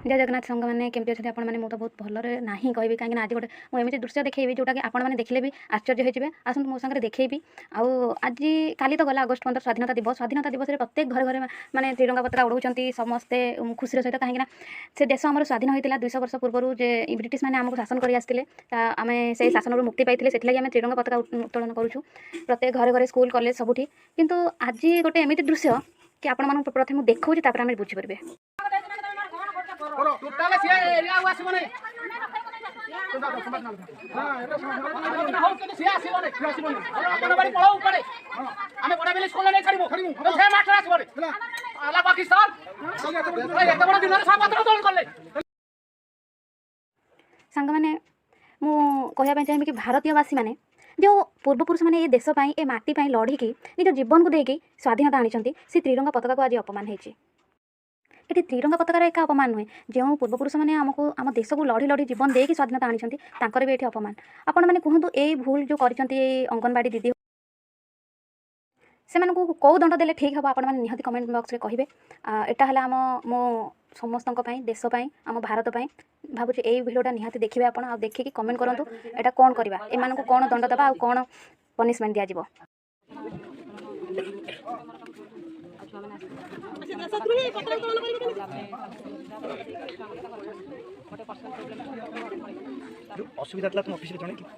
ଜୟ ଜଗନ୍ନାଥ ସାଙ୍ଗମାନେ, କେମିତି ଅଛନ୍ତି ଆପଣମାନେ? ମୁଁ ତ ବହୁତ ଭଲରେ ନାହିଁ କହିବି, କାହିଁକିନା ଆଜି ଗୋଟେ ମୁଁ ଏମିତି ଦୃଶ୍ୟ ଦେଖେଇବି ଯେଉଁଟାକି ଆପଣମାନେ ଦେଖିଲେ ବି ଆଶ୍ଚର୍ଯ୍ୟ ହେଇଯିବେ। ଆସନ୍ତୁ, ମୋ ସାଙ୍ଗରେ ଦେଖେଇବି। ଆଉ ଆଜି କାଲି ତ ଗଲା ଅଗଷ୍ଟ 15, ସ୍ୱାଧୀନତା ଦିବସ। ସ୍ୱାଧୀନତା ଦିବସରେ ପ୍ରତ୍ୟେକ ଘରେ ଘରେ ମାନେ ତ୍ରିରଙ୍ଗା ପତାକା ଉଡ଼ାଉଛନ୍ତି ସମସ୍ତେ ଖୁସିର ସହିତ, କାହିଁକିନା ସେ ଦେଶ ଆମର ସ୍ୱାଧୀନ ହୋଇଥିଲା 200 ବର୍ଷ ପୂର୍ବରୁ। ଯେ ବ୍ରିଟିଶ ମାନେ ଆମକୁ ଶାସନ କରି ଆସିଥିଲେ, ତା ଆମେ ସେଇ ଶାସନରୁ ମୁକ୍ତି ପାଇଥିଲେ। ସେଥିଲାଗି ଆମେ ତ୍ରିରଙ୍ଗା ପତାକା ଉତ୍ତୋଳନ କରୁଛୁ ପ୍ରତ୍ୟେକ ଘରେ ଘରେ, ସ୍କୁଲ କଲେଜ ସବୁଠି। କିନ୍ତୁ ଆଜି ଗୋଟେ ଏମିତି ଦୃଶ୍ୟ କି ଆପଣମାନଙ୍କୁ ପ୍ରଥମେ ମୁଁ ଦେଖାଉଛି, ତାପରେ ଆମେ ବୁଝିପାରିବେ। ଟୋଟାଲ ସିଏ ଏରିଆ ଆଉ ଆସିବନି। ହଉ, କିନ୍ତୁ ସିଏ ଆସିବନି, ସିଏ ଆସିବନି। ଅଙ୍ଗନବାଡି ପଳାଉ ଉପରେ ଆମେ ବଡ଼ାବିଲି ସ୍କୁଲରେ ନେଇ ଛାଡ଼ିବୁ, ସେ ମାଷ୍ଟର ଆସିବନି। ଆଲା ପାକିସ୍ତାନ, ଏତେ ବଡ଼ ଦିନରେ ସବୁ ପତ୍ର ତୋଳି କଲେ। ସାଙ୍ଗମାନେ, ମୁଁ କହିବା ପାଇଁ ଚାହିଁବି କି ଭାରତୀୟବାସୀମାନେ ଯେଉଁ ପୂର୍ବପୁରୁଷମାନେ ଏ ଦେଶ ପାଇଁ, ଏ ମାଟି ପାଇଁ ଲଢ଼ିକି ନିଜ ଜୀବନକୁ ଦେଇକି ସ୍ୱାଧୀନତା ଆଣିଛନ୍ତି, ସେ ତ୍ରିରଙ୍ଗା ପତାକାକୁ ଆଜି ଅପମାନ ହେଇଛି। ଏଠି ତ୍ରିରଙ୍ଗା ପତାକାର ଏକା ଅପମାନ ନୁହେଁ, ଯେଉଁ ପୂର୍ବପୁରୁଷମାନେ ଆମକୁ, ଆମ ଦେଶକୁ ଲଢ଼ି ଲଢ଼ି ଜୀବନ ଦେଇକି ସ୍ୱାଧୀନତା ଆଣିଛନ୍ତି, ତାଙ୍କର ବି ଏଠି ଅପମାନ। ଆପଣମାନେ କୁହନ୍ତୁ, ଏଇ ଭୁଲ ଯେଉଁ କରିଛନ୍ତି ଏଇ ଅଙ୍ଗନବାଡ଼ି ଦିଦି, ସେମାନଙ୍କୁ କେଉଁ ଦଣ୍ଡ ଦେଲେ ଠିକ୍ ହେବ? ଆପଣମାନେ ନିହାତି କମେଣ୍ଟ ବକ୍ସରେ କହିବେ। ଏଇଟା ହେଲା ଆମ ମୋ ସମସ୍ତଙ୍କ ପାଇଁ, ଦେଶ ପାଇଁ, ଆମ ଭାରତ ପାଇଁ। ଭାବୁଛି ଏଇ ଭିଡ଼ିଓଟା ନିହାତି ଦେଖିବେ ଆପଣ, ଆଉ ଦେଖିକି କମେଣ୍ଟ କରନ୍ତୁ, ଏଇଟା କ'ଣ କରିବା, ଏମାନଙ୍କୁ କ'ଣ ଦଣ୍ଡ ଦେବା ଆଉ କ'ଣ ପନିସମେଣ୍ଟ ଦିଆଯିବ। ଅସୁବିଧା ଥିଲା, ତୁମ ଅଫିସରେ ଜଣେଇଥିଲ?